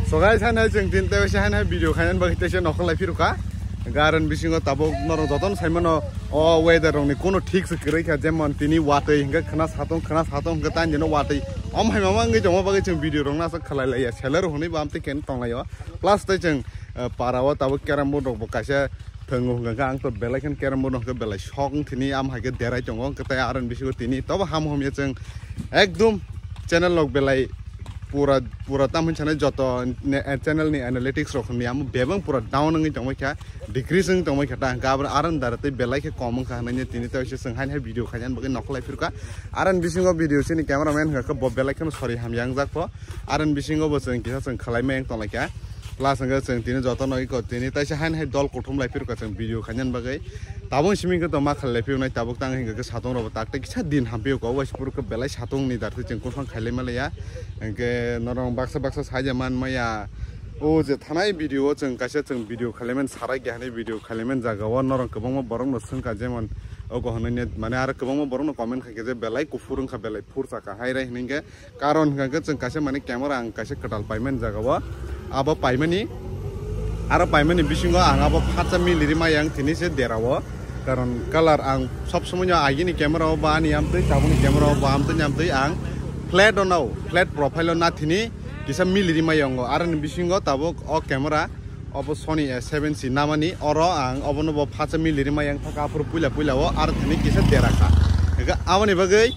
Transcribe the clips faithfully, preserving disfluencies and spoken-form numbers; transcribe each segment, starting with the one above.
So guys, hai hai chwng tin tei hai hai video khainani bagwi teisa nokho lai phirukha. Garon bisingo tabuk norok jotono saimano o weather rokni kuno thik se kwrwi kha, jemon tini watwi hwnkhe khna satung, khna satung hwnkhe tani dino watwi. Om hai mama wngwi tongma bagwi chwng video rokno aswk khalai laiya, seler hwnwi bo amtwi khe tonglaio. Plus tei chwng, eh, para o tabuk carrom board rokbo kaisa thwngo hwnkha khe ang to belai khe carrom board hwnkhe belai sok wng thini am hai khe derai tongo hwnkhe tei aron bisingo tini tobo ham hamya chwng ekdum channel rok belai pura, pura tamoni sanai joto ne-, eh, channel ni analytics rok ni amo bebang pura down wngwi tongwi kha, decrease wngwi tongwi kha ta hwnkhe abo aron dara tei belai khe kom wngkha hwnwi tini tei se chwng hai hai video khainani bagwi nokho lai phirkha. Aron bisingo video chini cameraman hwnkha khe bo belai kheno sori hamya wngjak pho. Aron bisingo bo chwng kisa chwng khalai ma wng tonglaikha. Plus hwnkhe chwng tini jotono iko tini taisa haino hai dol kuthum lai phirkha chwng video khainani bagwi. Tabuk simi khe to ma khalai phiyoknai tabuk tang hwnkhe satung rokbo tak tei kisa din hampiyok o waisa phuru khe belai satung ni dar tei chwng kuphang khailai maliya. Hwnkhe norok baksa baksa saija man maya. O je thanai video o chwng kaisa chwng video khailaiman sarai khe hani video khailaiman jaga o norok kwbangma borok no swngkha jemon ogo hwnwi net mane aro kwbangma borok no comment khaikhe je belai kuphur wngkha belai phur chaka hai rai hwnwi khe. Karon hwnkha khe chwng kaisa mani camera ang kaisa kwtal paimani jaga o. Abo paimani, aro paimani bisingo ang abo phatsa miliri maya ang tini se dera o. Karon color ang sob somoi no agini camera o ba ani amtwi, tabukni camera o ba amtwi ni amtwi ang flat o nao, flat profile o nathini kisa miliri maya ongo. Aroni bisingo tabuk o camera obo Sony A seven C namani, oro ang obono bo phatsa miliri maya ang thaka aphuru puila puila o aro tini kisa dera kha. Hwnkhe aboni bagwi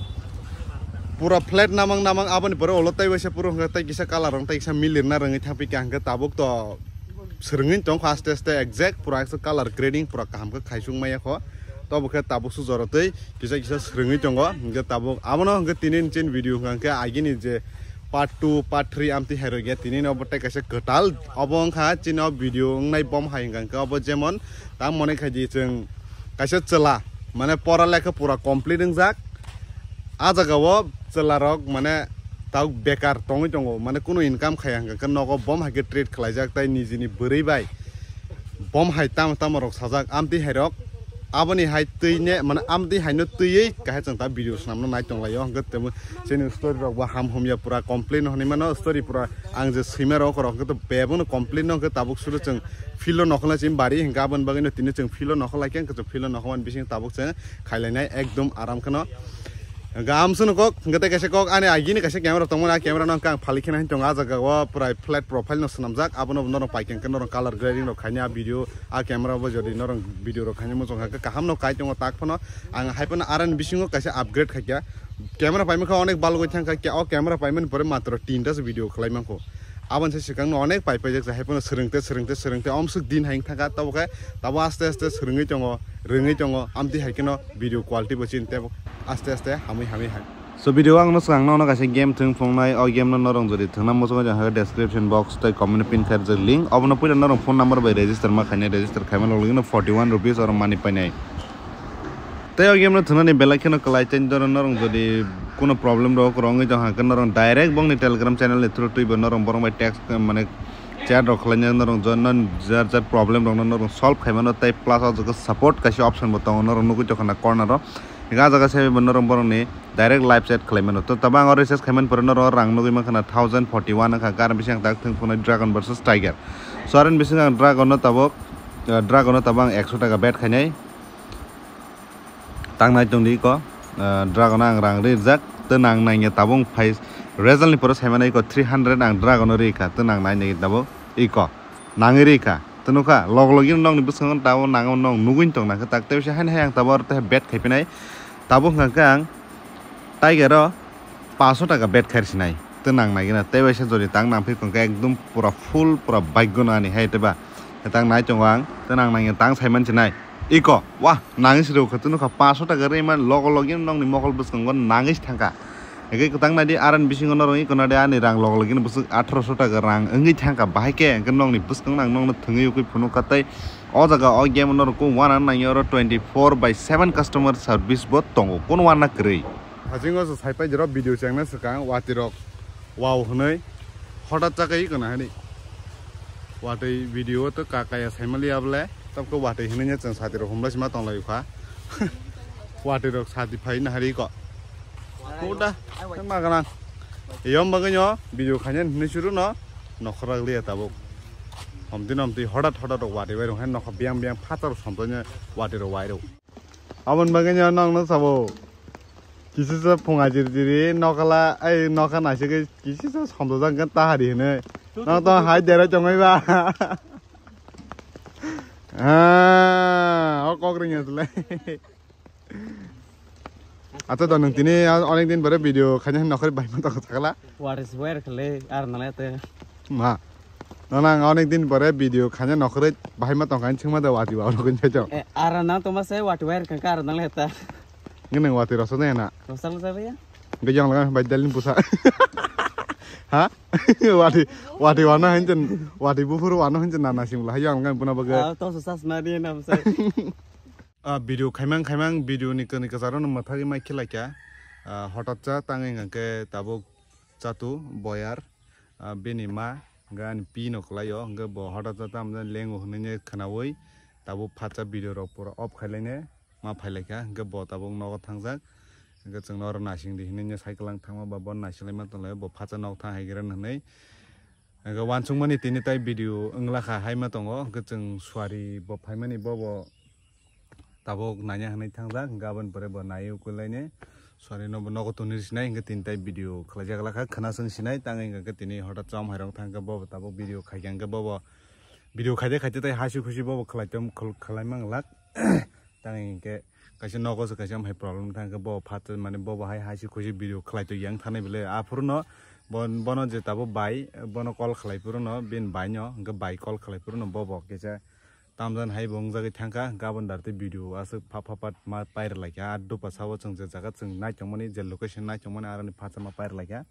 pura flat namang namang aboni pore ulo tei waisa puro hwnkhe tei kisa color rok tei kisa milirna rwngwi thangphi kha hwnkhe tabuk to swrwngwi tongkha aste aste exact pura color grading pura kaham khe khaisung maya kho. Tobo khe tabuk su jora tei kisa kisa swrwngwi tongo hwnkhe tabuk abono hwnkhe tini ni chin video hwnkha hwnkhe agini je part two part three amtwi hai rwgya tini no bo tei kaisa kwtal obo wngkha chini o video wngnai bom hai hwnkha hwnkhe obo jemon tamo ni khaidi chwng kaisa chwla mane pora lekha pura complete wngjak. A jaga o chwla rok mane tabuk bekar tongwi tongo, mane kunu income khaya hwnkha khe nogo bom hai khe trade khlaijak tei nijini bwrwi bai bom hai tamo tamo rok sajak amtwi hai rok aboni hai twi ne mane amtwi hai no twiwi kahai chwng ta video swnamno nai tonglaio hwnkhe temo chini story rok bo ham humya pura complete no hwnwi mano story pura ang je swima rok rok hwnkhe to bebak no complete no hwnkhe tabuk suru chwng field o nokhorlai chini bari hwnkhe aboni bagwi no tini chwng field o nokhorlai khe hwnkhe chwng field o nokhormani bising tabuk chwng khailainai ekdom aram kheno. Gam sunu kok, hwnkhe tei kaisa kok, ani agini kaisa camera tongmani, a camera no hwnkhe ang phalik kheno hinwi tongo, a jaga o pura flat profile no swnamjak, abono norok paikha hwnkhe norok color grading rok khaini a video, a camera bo jodi norok video rok khaini muchung kha khe kaham no kai tongo tak phano, ang hai phano arani bisingo kaisa upgrade khaikha, camera paimani khe onek balgwi thangkha, o camera paimani pore matro tinta se video khlai mankho. Aboni se swkang no onek pai paijak, hai phano swrwngte, swrwngte, swrwngte, omswk din hai wngkha, tabo khe, tabo aste aste swrwngwi tongo, rwngwi tongo, amtwi hai kheno video quality bo chini tebo aste aste hamwi hamwi hai. So video ang no swkang no kaisa game thwng phungnai, o game no norok jodi thwngna muchungo jang hai description box tei comment pin khe rijak link, obono puila norok phone number bai register ma khainai, register khaima logino forty one rupees oro money painai. Tei o game no thwngnani belai kheno kwlai, tei norok, norok jodi kuno problem rok rwngwi tong kha, norok direct bongni Telegram channel ni through twibo norok borok bai text, mane chat rok khlaina norok join non jar jar problem rok no norok solve khaimano, tei plus o jaga support kaisa option bo tongo, norok nugwi tongkha na corner o, hingke a jaga se bo norok borokni direct live chat khlaimano. To tabang o research khaimani pore norok rang nugwi mankha na thousand forty one wngkha, gana bising tak thwng phunai Dragon versus Tiger. So aroni bising ang Dragon no tabok, eh, Dragon no tabang ekso taka bet khainai. Tangnai tongdi iko, eh, Dragon ang rang rijak, tei nang nangya tabung phai result ni pore saimano iko three hundred ang Dragon no rikha, tei nang nai nai tabuk iko nangwi rikha, tei nukha log logino nokni bwskango tabuk nang nong nugwi tong nangkha tak tei bisa haino hai ang tabuk aro tei bet khaipinai tabuk hwnkha khe ang Tiger o paanso taka bet khair sinai. Tei nang nai gana tei waisa jodi tang nang phikha hwnkhe ekdum pura full pura bike gono ani hai tei ba. Tang nai tongo ang tei nang nangya tang saiman sinai. Iko wah nangwi sirwkha tei nukha paanso taka rwi man logo logi nokni mokol bwskango nangwi thangkha. Hwnkhe kwtang naidi aroni bisingo norok iko naidi ani rang logo logi bwswk atharoso taka rang wngwi thangkha bahai khe hwnkhe nokni bwskango ang nokno thwngwi ukui phunukha tei o jaga o game norok kung uanana nangya oro twenty four by seven customer service bo tongo kono uanna kwrwi. Hajingo se sai pai jero video chengna swkang watwi rok wow hwnwi hotat chakai kana hani watwi video to ka kaya saimali able tabko watwi hwnwi nya chwng sati rok humla sima tonglai kha watwi rok sati phai na hari ko kuda ma gana yom bagwi nyo video khanya hwnwi suru no Nokhor rok liya tabuk. Homti nomti hodat hodat rok wati bai rok hai nokha biyang biyang phatar somtanya wati rok wai rok. Abon bagwi no nong no sabo. Kisi sa phung ajir jiri nokala ai nokha naisik kisi sa somdo jang kan tahari hene. Nong to hai dera chongoi ba. Ah, o kok ring asle. Acha do nung tini onek din pore video khaina nokhori bai ma tong sakala. What is wear khle ar nale te. Ma. Nana ang onek din pore video khaina nokhori bai ma tong kan chingma da wati wa rokon chaito. Eh, ara na to ma se wati wear kan kar nale ta. Ngene wati rosa de na. Rosa rosa ya. Ge yang laga bai dalin pusa. Ha? Wati wati wana hinjen wati bufuru wana hinjen nana simla yang laga puna baga. Ah, to sas na dia na sa. Ah, video khaimang khaimang video ni kani kasaro no mathagi mai khilakya. Ah, hotat cha tangwi hwnkhe tabuk chatu boyar, ah, bini ma hwnkhe ani pi no kwlaio hwnkhe bo hotat cha tamjani lengo hwnwi khwnawi tabuk phatsa video rok pura off khailaine ma phailaikha hwnkhe bo tabuk nogo thangjak hwnkhe chwngno oro naising di hwnwi cycle ang thangma ba bo naising laima tonglaio bo phatsa nok thang haigra hwnwi. Hwnkhe wansukmani tini tai video wngla kha haima tongo, hwnkhe chwng suari bo phaimani bobo tabuk nanya hwnwi thangjak, hwnkhe aboni pore bo naiwi kwlaini suari no bo nogo tongwi sinai, hwnkhe tini tai video khlaijak la kha, khwna chwng sinai, tangwi hwnkhe tini hotat chom hairok thangkhe bobo tabuk video khaikha, hwnkhe bobo video khaide khaide tai hasi khusi bobo khlai tom-, khl-, khlai manglak. Tang hinkhe kaisa nogo se kaisa hai problem thang khe bo phat mane bo bo hai hai se khusi video khlai to yang thani bele aphuru no bon bono je tabo bai bono call khlai phuru no bin bai no hwnkhe bai call khlai phuru no bo bo kisa tamjan hai bo wngjagwi thangkha gabon dar tei video aswk pha pha pat ma pair laikha a dopa sabo chwng je jaga chwng nai tongmani je location nai tongmani aroni phatsa ma pair laikha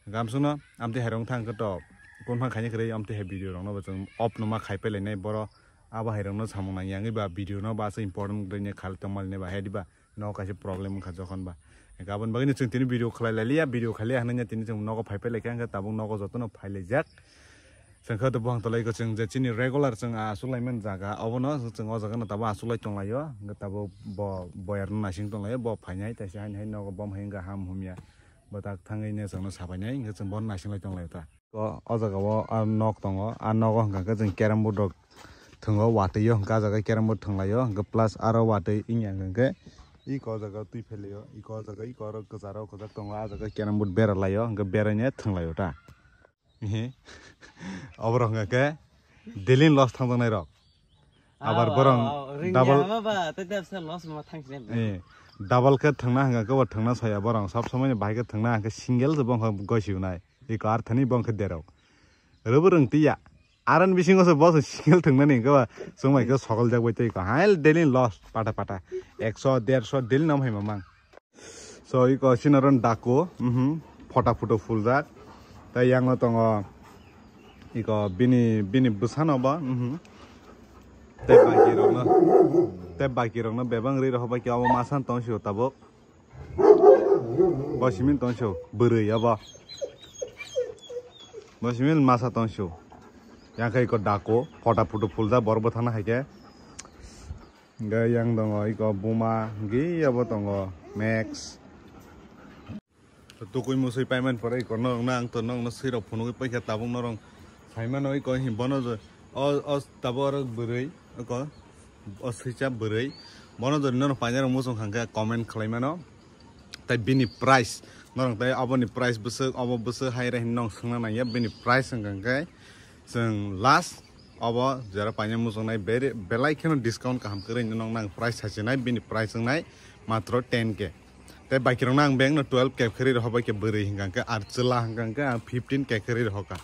gamsung no amtwi hai rong thang khe to kun pha khaini kwrwi amtwi hai video rok no bo chwng off no ma khai pailainai boro. Abo hai rok no samung nang yang ba video no ba aswk important rwni khal tongmani ba hai diba no kaisa problem wngkha jokhon ba. Gabon bagwi no chwng tini video khlai lai liya, video khlai liya hwnwi tini chwng nogo phai phai lai kha, hwnkhe tabuk nogo joto no phai lai jak. Chwng khe to buhang tolai ko chwng je chini regular chwng aswk lai man jaga, obo no chwng o jaga no tabuk aswk lai tong lai o, hwnkhe tabuk bo boyar no naising tong lai o, bo phainai taisa haini hai nogo bom hai wngkha ham humya. Bo tak thangwi ne chwng no sapai nai, hwnkhe chwng bono naising lai tong lai ta. O, o jaga o, ah, nok tongo. Ah, nogo hwnkha khe chwng carrom board rok thwngo, watwi o hwnkha, ah jaga carrom board thwng lai o, hwnkhe plus aro watwi wngya hwnkha khe iko o jaga twi phai lai o, iko o jaga iko aro kwcharo kwchak tongo, ah jaga carrom board bera lai o, hwnkhe beraino thwng lai o ta. Ehe. Oborok hwnkha khe daily loss thang tongnai rok. Abar borong double, double khe thangna hwnkha khe bo thangna soya borong sab somoi ni bahai khe thangna hwnkhe single se bo hwnkha goi siunai. Iko ar thani bo hwnkhe derok. Rwbwrwng twiya. Aran bisingo se bo se single thangnani hwnkhe ba chwngbai khe sokol jak bai tei ko. Hai daily loss pata pata. Ekso, derso daily no hai mamang. So iko sinoron daku, mhm, phota photo fuljak. Tai yango tongo iko bini, bini bwsano ba, mhm. Tei baki rokno, tei baki rokno bebang ri rohor bai khe abo masan tong sio tabuk. Bo simin tong sio bwrwi abo. Bo simin masa tong sio. Yang khe iko daku, phota photo fuljak borok bwthana hai khe. Hingke yang tongo iko buma, hingke abo tongo Max. Tukui musui paiman pore iko norok na ang to norok no sui rok phunugui paikha tabuk norok saimano iko him bono jo o, o tabuk oro bwrwi iko o suicha bwrwi bono jodi norok painai rok muchung kha hingke comment khlai mano. Tai bini price norok tai aboni price bwswk obo bwswk hai re hinwi norok swngna nangya bini price hingka hingke. Chwng last obo jera paina muchungnai beri belai kheno discount kaham kwrwi no nang price sachinai bini price wngnai matro ten K. Tei bakirokno ang bengno twelve K khe ri rohor bai khe bwrwi hwnkha hwnkhe ar chwla hwnkha hwnkhe ang fifteen K khe ri rohor kha.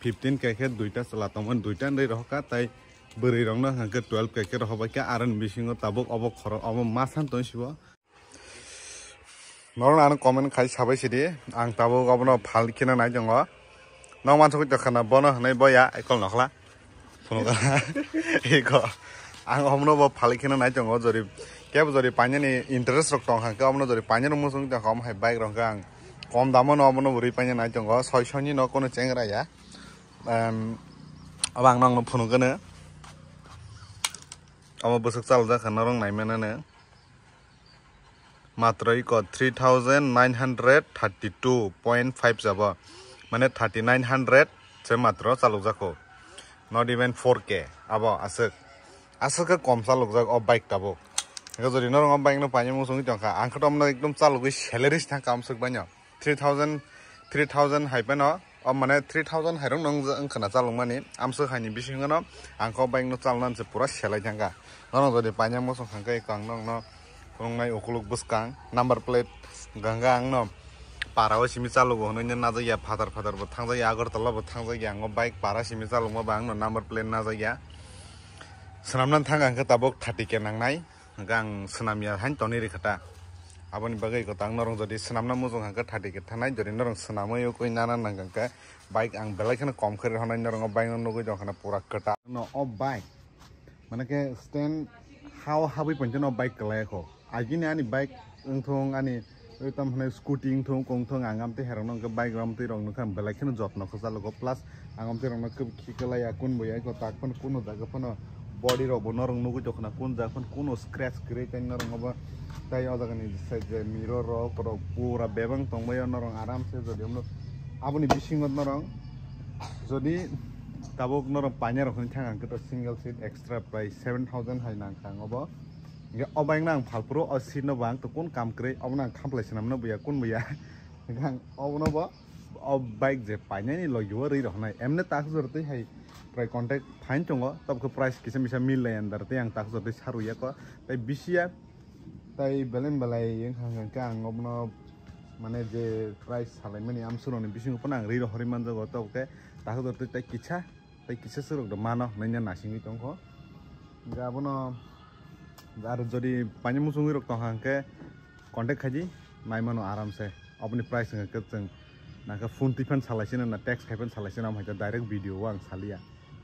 Fifteen K khe duita chwla tongmani duita nwi rohor kha tei bwrwi rokno hwnkha hwnkhe twelve K khe rohor bai khe aroni bisingo tabuk obo khorok obo ma san tong sibo. Norok ano comment khai sabai sidi, ang tabuk obono phal kheno nai tongo. Nok mansugui tongkha na bono hwnwi boya ekol nokhla. Phunukha. Eko. Ang omono bo phal kheno nai tongo, jori kebo jori painani interest rok tong hangke omono jori painani muchung tongkha omo hai bike rok hwnkhe ang kom damo no omono bo rwi paina nai tongo, soi soi ni no kono chengra ya. Em, abo ang nokno phunukgwno. Omo bwswk chaljak kha norok naimanano. Matro iko three thousand nine hundred thirty two point five jabo, mane thirty nine hundred Se matro chalukjak kho. Not even four K. Abo aswk. Aswk khe kom chalukjak o bike tabuk. Ego jodi norok o bike no paina muchungwi tongkha. Ang khe tomno ekdom chalugwi salary se thangkha amswk baino. Three thousand, three thousand hai phano, o mane three thousand hai rok no wngkha na chalukmani. Amswk haini bisingo no ang khe o bike no chalnani se pura selai thangkha. Norok jodi paina muchung thangkha eko ang nokno phunuknai ukuluk bwskang number plate ganga ang no. Para o simi chalugo hwnwi no najak ya, phatar phatar bo thangjak ya, Agartala bo thangjak ya, ang o bike para simi chalokma ba ang no number plate najak ya. Swnamna thang ang khe tabuk thirty K nangnai, hwnkhe ang swnam ya hain tonwi rikha ta. Aboni bagwi kwtal norok jodi swnamna muchung hwnkhe thirty K thanai, jodi norok swnamwi ukui nana nang khe bike ang belai kheno kom khe rihornai, norok o bike no nugui tongkha na pura kwtal no o bike. Mane khe stand hao habwi pointo no bike kwlai kho. Agini ani bike wngthong ani oi tam hwnai scooty wngthong kongthong ang amtwi herok no hwnkhe bike rom twi rok nokha belai kheno jotno khwchalogo plus ang amtwi rok no khwb khiklai ya kun bo ya ko tak phano kuno jaga phano body rok bo norok nugui tongkha na kun jaga phano kuno scratch kwrwi tei norok no bo tei o jaga ni side je mirror rok rok pura bebak tongbai o norok aram se jodi amno aboni bisingo norok jodi tabuk norok paina rok hwnwi thang ang khe to single seat extra price seven thousand hai nang kha ang obo. Hingke o bike no ang phalphuru o seat no bo ang to kun kam kwrwi obo no ang khamplai swnam no buya kun buya. Hingke ang obo no bo o bike je painani logi o rwi rok nai emne tak jor twi hai prai contact phain tongo tabuk khe price kisa misa mil lai andar tei ang tak jor twi saru ya ko tei bisi ya tei belai belai wngkha hingke ang obo no mane je price salai mani amswk rok ni bisingo phano ang rwi rok horwi manjago tabuk khe tak jor twi tei kisa. Tei kisa swrwk do mano hwnwi no nasingwi tongkho. Hingke abono aro jodi paina muchungwi rok tongkha hwnkhe contact khaidi naimano aramse. Oboni price hwnkhe chwng nangkhe phone twi phan salai sino na text khai phan salai sino, omo hai khe direct video o ang saliya.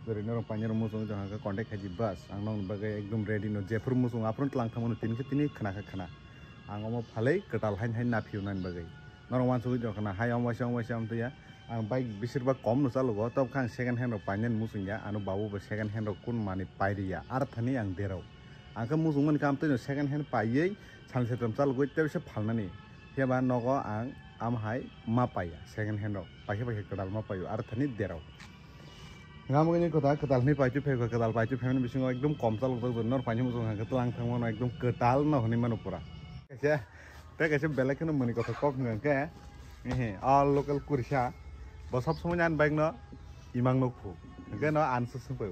Jodi norok paina rok muchungwi tongkha hwnkhe contact khaidi bas. Ang nokni bagwi ekdom ready no jephuru muchung aphuru tlang thangmano tini khe tini khna khe khna. Ang omo phalwi kwtal hain hain naphiyunani bagwi. Norok uansugwi tongkha na hai omo waisa omo waisa amtwi ya. Ang bike bisir ba kom no chalogo, tok khe ang second hand rok painani muchung ya, ano babu bo second hand rok kun mani pairi ya, ar thani ang derao. Ang khe muchung mani khe amtwi no second hand paiwi sal setom chalogwi tei se phalnani. Phiya ba nogo ang am hai ma paiya second hand rok, paikhe paikhe kwtal ma paio, ar thani derao. Ngam gini kwtal, kwtal hwnwi paichu phai, kwtal paichu phaimani bisingo ekdom kom chalok jak, nor paini muchung hangkhe tlang thangmano ekdom kwtal no hwnwi mano pura. Kaisa Tei kaisa belai kheno mani kothok kok hwnka khe, ehe, o local kurisa, bo sob somoi ani bike no imang nuk phu, hwnkhe no answer swng phai.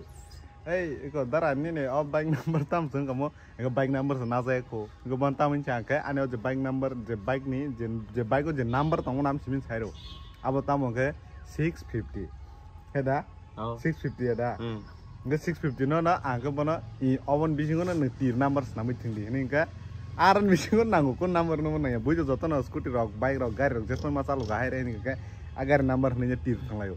Ei, iko dara nini o bike number tam swng kamo, iko bike number se najaya khu, iko bon tam hinsa khe, ani o je bike number, je bike ni, je, je bike o je number tongo nam simin sairo, abo tamo khe six fifty. He da? Oh. Six fifty ya da? Hmm. Hingke six fifty no, no, ang khe bono i oboni bisingo no nwng tir number swnamwi thwngdi hwnwi hingke aron bisingo nango kun number no nangya. Buijo joto no scooty rok, bike rok, gari rok jephru ma chalo ga hai re hwnwi hingke a gari number hwnwi tir thanglaio.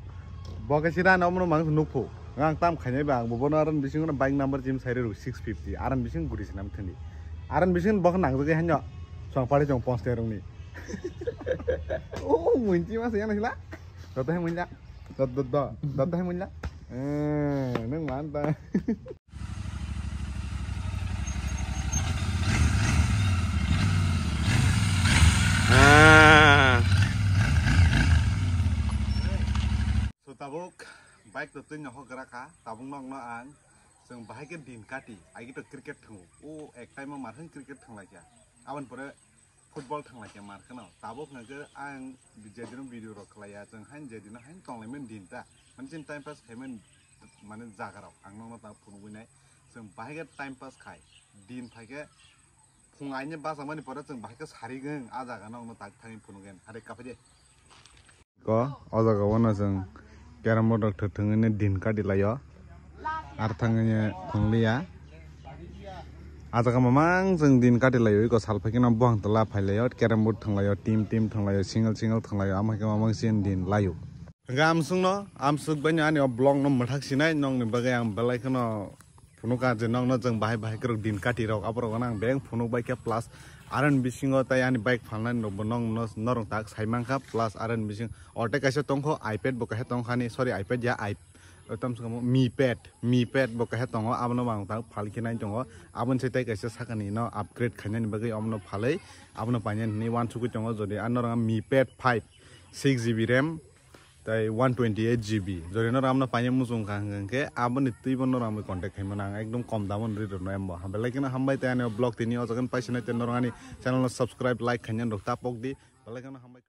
Bo khe sida no omono mang nukphu. Ang tam khainai ba ang bo bono aron bisingo no bike number jim sai re rw six fifty. Aron bising guri swnam thwngdi. Aron bising bo khe nangjagwi hanyo. Chwng pari chwng ponch rokni. Oh, munchi ma se yana sila. Joto hai munja. Do, do, do, do, tei manya. Eh, nang man ta. Ah. So tabuk bike to twi nohok gra kha, tabuk nok no ang. Chwng bahai khe din kati, agi to cricket thango. O ek time o marhwng cricket thanglai kha. Aboni pore football thanglai khe mar kheno. Tabuk hwnkhe ang jedino video rok khlaiya, chwng hain jedino hain tonglaimani din ta. Mane chini time pass khaimani mane jaga rok ang nokno ta phunugwi nai. Chwng bahai khe time pass khai. Din phai khe phung aini bachakmani pore chwng bahai khe sarigwng a jaga nokno tak thangwi phunugwi. Hare kaphai de. Ko, o jaga o no chwng carrom board rok thwk thwngwi din kati laio. Ar thangwi thwngliya. A jaga mamang chwng din kati laio, iko sal phai kheno buhang tola phai laio, carrom board thwng laio, team team thwng laio, single single thwng laio, amo hai khe mamang chini din laio. Hwnkhe amswk no, amswk bai no ani o vlog no mwthak sinai, nokni bagwi ang belai kheno phunukha je nokno chwng bahai bahai kwrwk din kati rok, aborok no ang beng phunuk bai khe, plus aroni bisingo tei ani bike phalnani rokbo nokno norok tak sai mankha, plus aroni bising o tei kaisa tongkho iPad bo kaisa tongkhani, sorry, iPad ya, i-, o tamo se kamo Mi Pad, Mi Pad bo kaisa tongo, abono bo ang tak phal khe nai tongo, aboni se tei kaisa sakani no upgrade khainani bagwi omono phalwi abono painani hinwi uansugwi tongo, jodi a norok Mi Pad five, six G B RAM, Tai one twenty eight G B. Jodi norok amno paine muchung kha hwnkhe aboni twibo norok amwi contact khaimano ang ekdom kom damo ri rwno embo. Belai kheno hambai tai ani vlog tini o jagan paisana tai norok ani channel no subscribe, like khaina norok ta pok di. Belai kheno hambai.